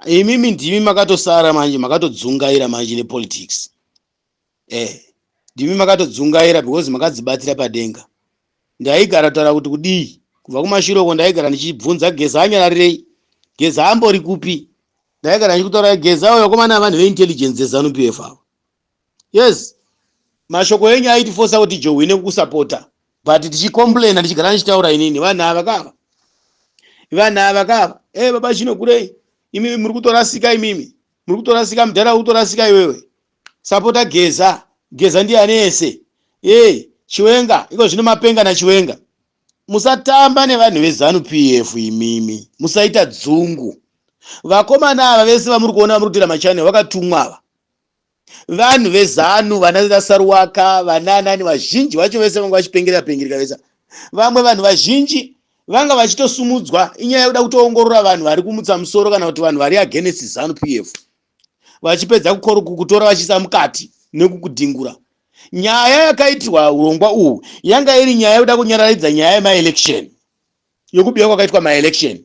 Imimi ndimi makatosara manje, makatodzungaira manje nepolitics. Ndimi makatodzungaira because makadzibatira padenga. Ndaigara kutaura kuti kudii kubva kumashure uko, ndaigara ndichibvunza Geza anyararirei, Geza ambori kupi. Ndaigara ndichikutaura Geza uyo, vakomana, vanhu veintelligence dzeZANU PF avo. Yes, mashoko enyu aitifosa kuti johwine kukusapota, but tichicomplaina, ndichigara ndichitaura inini, vanhu ava kava, vanhu ava kava. Baba Chinokurei, imimi muri kutorasika, imimi muri kutorasika, mudhara uri kutorasika iwewe. Sapota Geza, Geza ndiye ane ese. Chiwenga iko zvino mapenga naChiwenga. Musatamba nevanhu veZANU PF imimi, musaita dzungu. Vakomana ava vese vamuri kuona, vamuri kutora machannel, vakatumwa ava, vanhu veZANU, vana Saruwaka, vananani, vazhinji vacho vese vanga vachipengerera pengereka vese. Vamwe vanhu vazhinji vanga vachitosumudzwa inyaya yekuda kutoongorora vanhu vari kumutsa musoro kana kuti vanhu vari against ZANU PF, vachipedza kutora vachiisa mukati nekukudhingura. Nyaya yakaitirwa urongwa uhu yanga iri nyaya yekuda kunyararidza nyaya yemaelection, yokubiwa kwakaitwa maelection.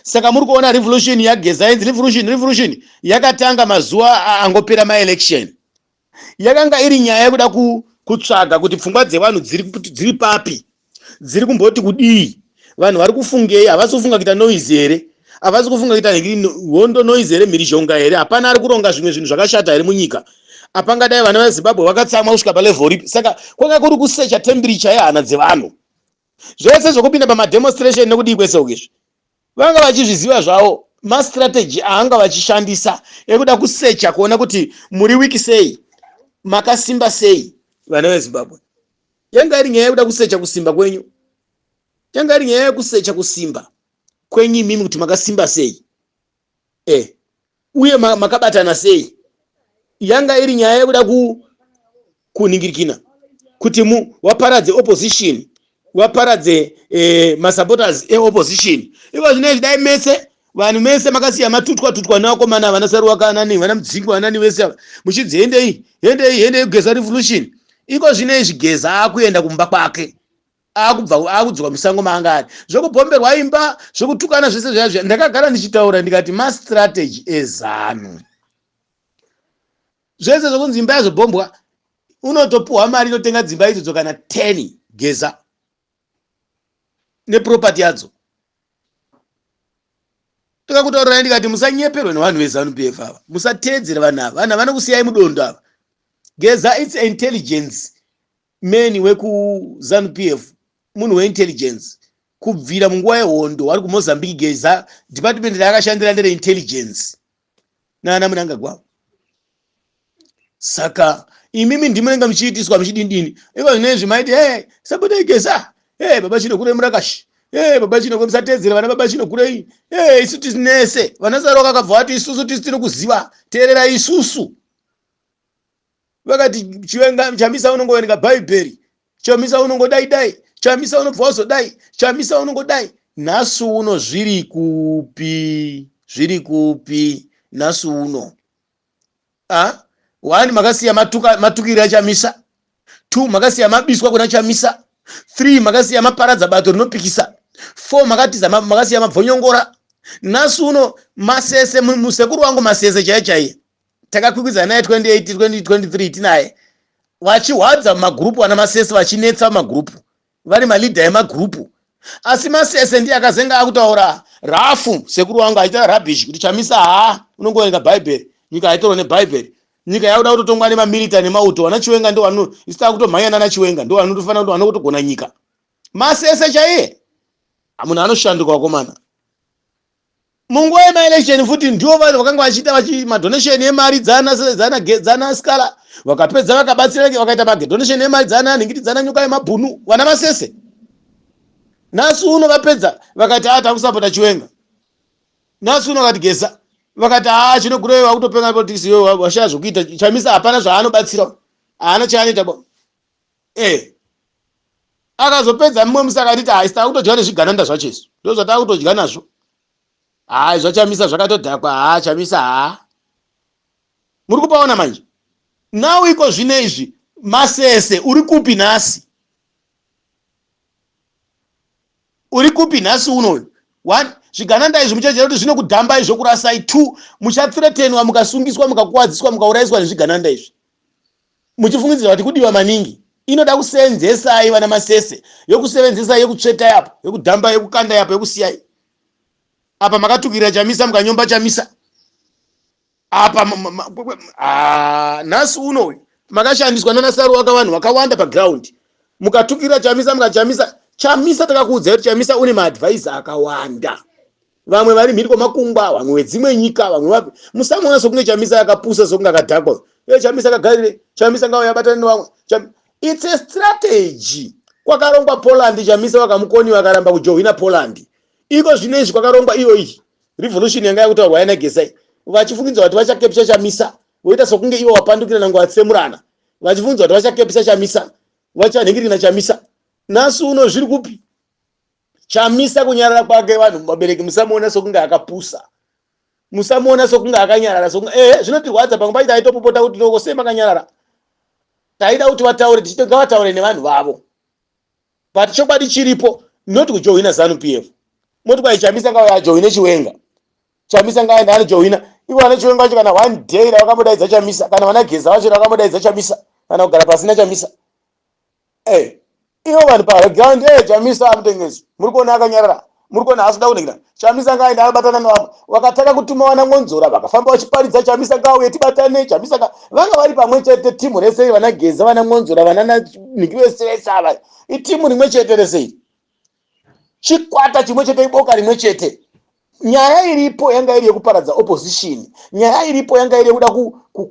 Saka muri kuona revolution yaGeza, inzi revolution, revolution yakatanga mazuva angopera maelection. Yakanga iri nyaya yekuda kutsvaga kuti pfungwa dzevanhu dziri papi, dziri kumboti kudii, vanhu vari kufungei. Havasi kufunga kuita noise here? Havasi kufunga kuita hondo, noise here, mhirizhonga here? Hapana ari kuronga zvimwe zvinhu zvakashata here munyika? Apangadai vana veZimbabwe vakatsamwa kusvika palevel ripi? Saka kwanga kuri kusecha temperature yehana dzevanhu. Zvese zvokupinda pamademonstration nekudii kwese uku izvi vanga vachizviziva zvavo, mastrategy aanga vachishandisa ekuda kusecha kuona kuti muri weak sei, makasimba sei, vana veZimbabwe. Yanga iri nyaya yekuda kusecha kusimba kwenyu, yanga iri nyaya yekusecha kusimba kwenyu imimi, kuti makasimba sei uye makabatana sei. Yanga iri nyaya yekuda kuningirikina kuti waparadze opposition, waparadze masupporters eopposition. Iko zvinezvi dai mese, vanhu mese makasiya matutwa tutwa nevakomana, vana Saruwaka, nani, vana Mudzingwa, vanani vese ava, muchinzi hendei, hendei, hendei Geza revolution. Iko zvinezvi Geza akuenda kumba kwake, akubva akudzoka musango maanga ari. Zvekubhomberwa imba, zvekutukana, zvese zviya zviya, ndakagara ndichitaura ndikati mastrategy eZANU. Zvese zvokunzi imba yazobhombwa, unotopuhwa mari inotenga dzimba idzodzo kana 10, Geza neproperty yadzo. Ndakakutaurirai ndikati musanyeperwe nevanhu veZANU PF ava, musateedzere vanhu ava, vanhu vanokusiyai mudondo ava. Geza, it's intelligence man wekuZANU PF, munhu weintelligence kubvira munguva yehondo vari kuMozambique. Geza department raakashandira ndereintelligence nana Munangagwa. Saka imimi ndimunenge muchiitiswa muchidindini. Iko zvinezvi maiti, "Hey, sapotai Geza. Hey, baba Chinokurei murakashi. Hey, baba Chinokurei, musateedzera vana baba Chinokurei. Hey, isu tisinese." Vana Saroka akabva vati, "Isusu tisi tiri kuziva, teerera isusu." Vakati Chiwenga, Chamisa unongoverenga Bhaibheri, Chamisa unongodai dai, Chamisa unobva wazodai, Chamisa unongodai. Nhasi uno zviri kupi? Zviri kupi nhasi uno? A one, makasiya matukirira Chamisa. Two, makasiya mabiswa kuna Chamisa. Three, makasiya maparadza bato rinopikisa. Four, makatiza, makasiya mabvonyongora. Nhasi uno Masese, musekuru wangu Masese chaiye chaiye, takakwikwidzana naye 28 2023, tinaye vachihwadza mumagurupu, vana Masese vachinetsa mumagurupu, vari maleader emagurupu. Asi Masese ndiye akazenga akutaura rafu, sekuru wangu achiita rubbish kuti Chamisa haa, unongoverenga Bhaibheri, nyika haitorwa nebhaibheri, nyika yakuda kutotongwa nemamilitary nemauto, vana Chiwenga ndo vano isu takutomhanya nana Chiwenga, ndo vanotofanira kuti vanokutogona nyika. Masese chaiye, munhu anoshanduka, vakomana. Munguva yemaelection futi ndivo vanhu vakanga vachiita madonation emari dzana Scala. Vakapedza vakabatsira, vakaita madonation emari dzana nhingiti, dzana Nyoka yemabhunu, vana Masese. Nhasi uno vapedza vakati, "A, takusapota Chiwenga." Nhasi uno vakati Geza, vakati, "Haa, Chinokurei wakutopenga politics iwe, washaya zvokuita. Chamisa hapana zvaanobatsira, haana chaanoita bo." Akazopedza mumwe musi akatiti, "Hai, takutodya nezvigananda zvacho, isu ndo zvatakutodya nazvo. Hai, zvaChamisa zvakatodhakwa. Haa, Chamisa haa." Muri kupaona manje? Now iko zvino izvi, Masese uri kupi nhasi? Uri kupi nhasi unoyu? One, Zvigananda izvi muchajera kuti zvinokudhambai zvokurasai. Two, muchathreatenwa, mukasungiswa, mukakuwadziswa, mukaurayiswa nezvigananda izvi, muchifungidzira kuti kudiwa maningi. Inoda kusenzesai vana Masese, yokusevenzesai, yokutsvetai apo, yokudhambai, yokukandai apo, yokusiyai apa. Makatukirira Chamisa, mukanyomba Chamisa apa. Nhasi uno uyu makashandiswa nanaSaruwaka, vanhu vakawanda paground. Mukatukirira Chamisa, mukachamisa Chamisa, takakuudzai kuti Chamisa une maadvisor akawanda, vamwe vari mhiri kwamakungwa, vamwe vedzimwe nyika, vamwe vapi. Musamuona sokunge Chamisa akapusa, sokunge akadhakwa. E, Chamisa akagarire, Chamisa ngauya abatane nevamwe. It's a strategy. Kwakarongwa Poland, Chamisa vakamukoni, vakaramba kujohwina Poland. Iko zvino izvi kwakarongwa iyo iyi revolution yanga yakutaurwa yana Geza, vachifungidza kuti vachacapture Chamisa, voita sokunge ivo vapandukira nango vatsemurana, vachifungidza kuti vachacapture Chamisa, vachanhingirina Chamisa. Nhasi uno zviri kupi? Chamisa kunyarara kwake, vanhu vabereki, musamuona sokunge akapusa, musamuona sokunge akanyarara, sokunge ehe zvinotirwadza. Pamwe pacho taitopopota kuti toko sei makanyarara, taida kuti vataure, tichiti ngavataure nevanhu vavo. But chokwadi chiripo, not kujohwina ZANU PF. Moti kwai Chamisa ngauya ajohwine Chiwenga, Chamisa ngaende anojohwina. Ivo vana Chiwenga vacho, kana one day ravakambodaidza Chamisa, kana vana Geza vacho ravakambodaidza Chamisa, kana kugara pasina Chamisa? Ivo vanhu paground, Chamisa amutengesi, muri kuona akanyarara, muri kuona haasi kuda kunhingira. Chamisa ngaende anobatana nevamwe. Vakatanga kutuma vana Ngonzora, vakafamba vachiparidza Chamisa ngauye tibatane, Chamisa nga vanga vari pamwe chete. Timu rese, vana Geza, vana Ngonzora, vana nhingi, vese vese ava itimu rimwe chete rese iri, chikwata chimwe chete, iboka rimwe chete. Nyaya iripo yanga iri yekuparadza opposition. Nyaya iripo yanga iri yekuda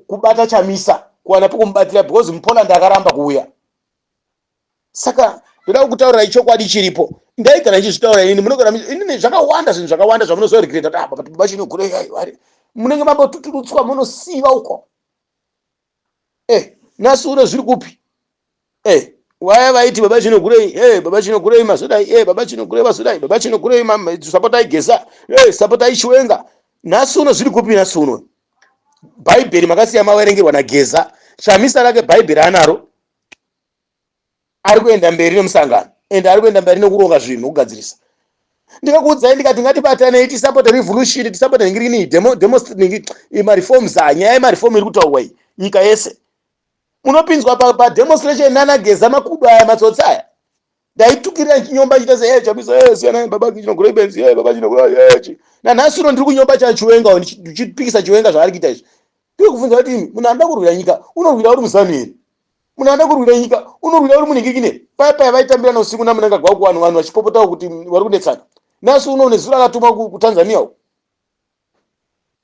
kubata Chamisa, kuwana pekumubatira, because muPoland akaramba kuuya. Saka ndoda kukutaurirai chokwadi chiripo. Ndaigara ndichizvitaura inini, munogara inini zvakawanda, zvinhu zvakawanda zvamunozoregreta kuti, ah, baba Chinogurei, vari munenge mambotuturutswa, munosiva uko. Nhasi uno zviri kupi? Vaya vaiti baba Chinogurei, baba Chinogurei mazodai, baba Chinogurei mazodai, baba Chinogurei, sapotai Geza, sapotai Chiwenga, nhasi uno zviri kupi? Nhasi uno Bhaibheri makasiya maverengerwa naGeza. Chamisa rake Bhaibheri anaro, ari kuenda mberi nemusangano, ende ari kuenda mberi nekuronga zvinhu nokugadzirisa. Ndikakuudzai ndikati ngatibatanei, tisapote revolution, tisapote nhingirini, mareforms. A nyaya yemareform iri kutaurwa iyi nyika yese, munopinzwa pademonstration nana Geza, makudo aya, matsotsi aya. Ndaitukirira chinyomba chita se, Chamisa, siyana baba Chinogurei benzi, baba Chinogurei. Nanhasi uno ndiri kunyomba chaChiwenga, ndichipikisa Chiwenga zvaari kuita izvi. Ndiri kubvunza kuti imi, munhu anoda kurwira nyika unorwira uri muZANU here? Munhu anoda kurwira nyika unorwira uri munhingirikine? Paya paya vaitambirana usiku naMnangagwa kuvanhu, vanhu vachipopotawo kuti vari kunetsana. Nhasi uno nezuro akatumwa kuTanzania uko.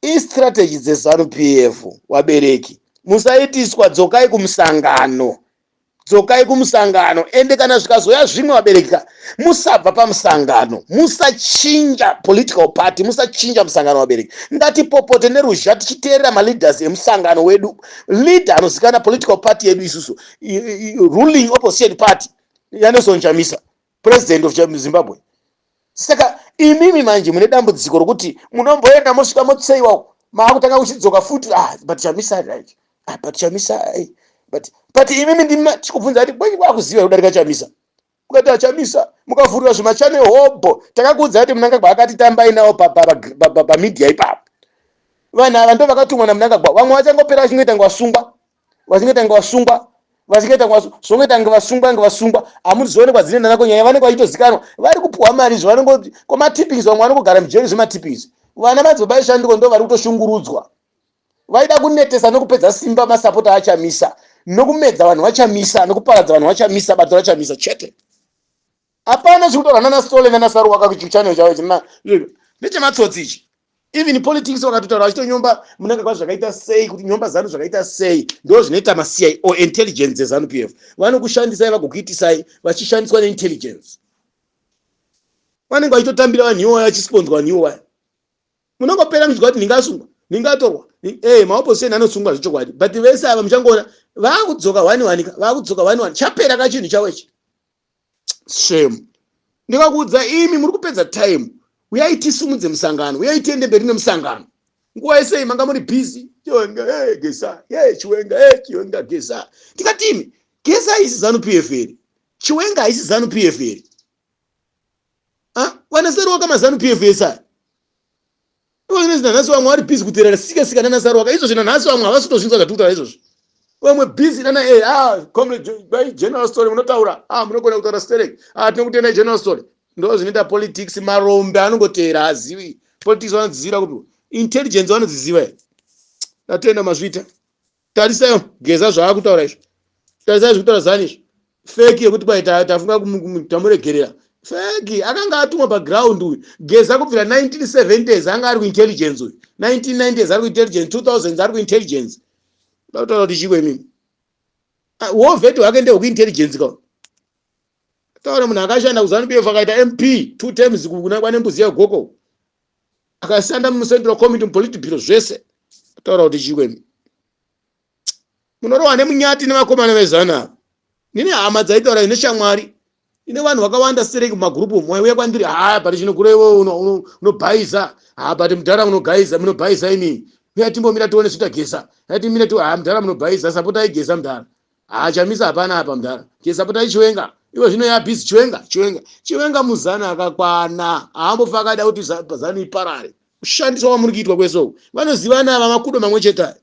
Istrategy dzeZANU PF. Vabereki, musaitiswa, dzokai kumusangano, dzokai kumusangano. Ende kana zvikazoya zvimwe, vabereki ka, musabva pamusangano, musachinja political party, musachinja musangano. Vabereki, ngatipopote neruzha tichiteerera maleaders emusangano wedu, leader anozikanwa political party yedu isusu, ruling opposition party yaNelson Chamisa, president of Zimbabwe. Saka imimi manje mune dambudziko rokuti munomboenda, mosvika, motseiwa, maakutanga kuchidzoka futi, ah, but Chamisa, right, ah, but Chamisa, but imimi ndima tichikubvunza kuti kwenyu kwakuziva kudarika Chamisa. Mukati aChamisa, mukavhurira zvimachannel hobho. Takakuudza kuti Mnangagwa akati tambai nawo pamedia ipapo. Vanhu ava ndo vakatumwa naMnangagwa. Vamwe vachangopera vachingoita kunge vasungwa, vachingoita kunge vasungwa, vachingoita zvongoita kunge vasungwa, kunge vasungwa. Hamuzoonekwa dzinoenda nako nyaya. Vanenge vachitozikanwa vari kupuhwa mari izvo, vanongoti kwamatippings. Vamwe vanongogara mujeri zvematippings. Vana madzibaba eshandiko ndo vari kutoshungurudzwa. Vaida kunetesa nokupedza simba masapota aChamisa, nokumedza vanhu vaChamisa, nokuparadza vanhu vaChamisa, bato raChamisa chete. Hapana zviri kutaurwa nana Stole nana Saruwaka kuchannel chavo china ndechematsotsi ichi. Even politics vakatotaura vachitonyomba Mnangagwa zvakaita sei, kuti nyomba ZANU zvakaita sei. Ndo zvinoita maCIO, intelligence dzeZANU PF. Vanokushandisai vagokuitisai, vachishandiswa neintelligence. Vanenge vachitotambira vanhu iwaya, vachisponzwa vanhu iwaya. Munongopera muchinzwa kuti ndingasungwa, ndingatorwa. Maopposition anosungwa zvechokwadi, but vese ava muchangoona vaakudzoka one one ka, vaakudzoka one one. Chapera ka chinhu chavo ichi. Shame. Ndikakuudza imi, muri kupedza time. Uyai tisumudze musangano, uyai tiende mberi nemusangano. Nguva yese manga muri busy Chiwenga, hey, Geza, hey, Chiwenga, hey, Chiwenga, Geza. Tikati imi, Geza haisi ZANU PF here? Chiwenga haisi ZANU PF here? VanaSaruwaka maZANU PF ese aya. Iko zvino nanhasi vamwe vari busy kuteerera sika sika nana Saruwaka. Izvo zvino nhasi vamwe havasi kutozvinzwa zvatiri kutaura izvozvo. Vamwe busy nana eh ah comrade general story munotaura. Ah munogona kutaura sterek. Ah tinokutendai general story. Ndo zvinoita politics marombe anongoteera hazivi. Politics vanodzizivira kupi? Intelligence vanodziziva here? Tatenda mazvita. Tarisai Geza zvaakutaura izvo. Tarisai zvekutaura zani izvo. Fake yekuti kwai tafunga tamuregerera. Fake akanga atumwa paground uyu. Geza kubvira 1970s anga ari kuintelligence uyu. 1990s ari kuintelligence, 2000s ari kuintelligence. Kutaura kuti chiko imimi. Ah, war vet hwake ndehwekuintelligence ka. Taura munhu akashanda kuZanu PF akaita MP two terms kuna kwane mbuzi yegoko. Akashanda muCentral Committee muPolitburo zvese. Taura kuti chiko imi. Munorohwa nemunyati nevakomana veZanu ava. Ndine hama dzaitaura ine shamwari. Ine vanhu vakawanda stereki mumagurupu umu waiuya kwandiri haa but chinokura iwe unobhaiza haa but mudhara unogaiza munobhaiza imi uya timbomira tione zvita Geza yatimira ti haa mudhara munobhaiza sapota igeza mudhara haa Chamisa hapana apa mudhara kesapota iChiwenga iwe zvino yabhizi Chiwenga Chiwenga Chiwenga muzana akakwana haambofa akada kuti Zanu iparare kushandiswa kwamuri kuitwa kwese uku vanozivana ava makudo mamwe chete aya.